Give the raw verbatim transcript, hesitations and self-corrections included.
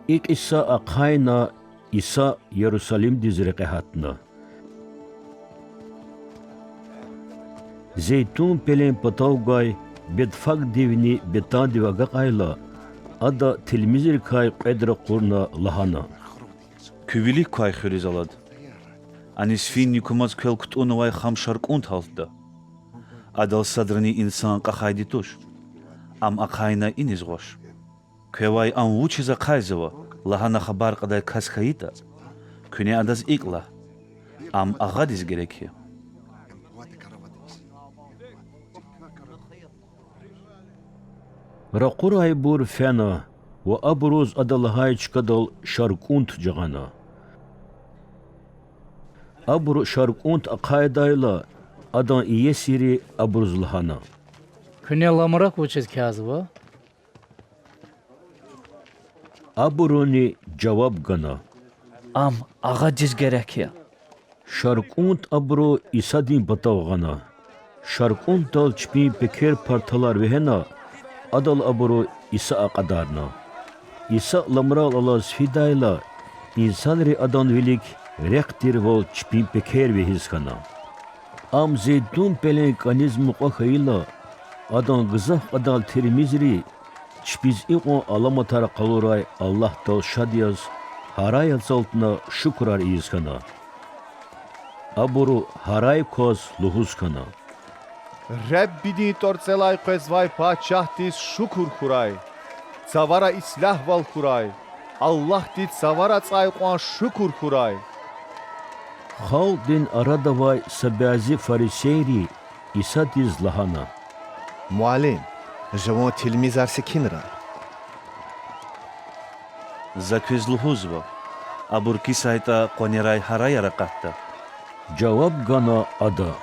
И кьиса ахъайна, Иса Ярусалимдиз рекье гьатна. Зейтун пелен патав гвай Бетфагдивни Бетандив агакьайла, Ада тилмизрикай кьвед ракъурна, лагьана: Куь вилик квай хуьруьз алад. Аниз финни кумаз квел кутӀуннавай хам шаркӀунт гьалтда. Адал садрани инсан кьахайди туш. Ам ахъайна иниз гъваш. Квевай ам вучиз ахъайзава лагьана хабар кьадай кас хьайитӀа, куьне адаз икӀ лагь: Ам Агъадиз герек я. Ракъурайбур фена ва абуруз Ада лагьай чкадал шаркӀунт жагъана. Абуру шаркӀунт ахъайдайла, Адан иесири абуруз лагьана: Куьне ламрак вучиз кязава? Абуруни жаваб гана: Ам Агъадиз герек я. ШаркӀунт абуру Исадин патав гъана. ШаркӀунтдал чпин пекер-парталар вегьена, адал абуру Иса акьадарна. Иса ламрал алаз фидайла, инсанри Адан вилик рехъ тирвал чпин пекер вегьиз хьана. Ам Зейтун пелен кӀаниз мукьва хьайила, Адан гзаф кьадар тилмизри чпиз икьван аламатар къалурай Аллагьдал шад яз, гьарай ацалтна шукурар ийиз хьана. Абуру гьарай кваз лугьуз хьана: Худадин тӀварцӀелай къвезвай Пачагьдиз шукур хьурай! Цавара ислягьвал хьурай! Аллагьди цавара ацӀай кьван шукур хьурай! Халкьдин арада авай са бязи фарисейри Исадиз лагьана: Муаллим, жуван тилмизар секинра. За квез лугьузва: абур кисайтӀа, къванерай гьараяр акъатда. Жаваб гана Ада: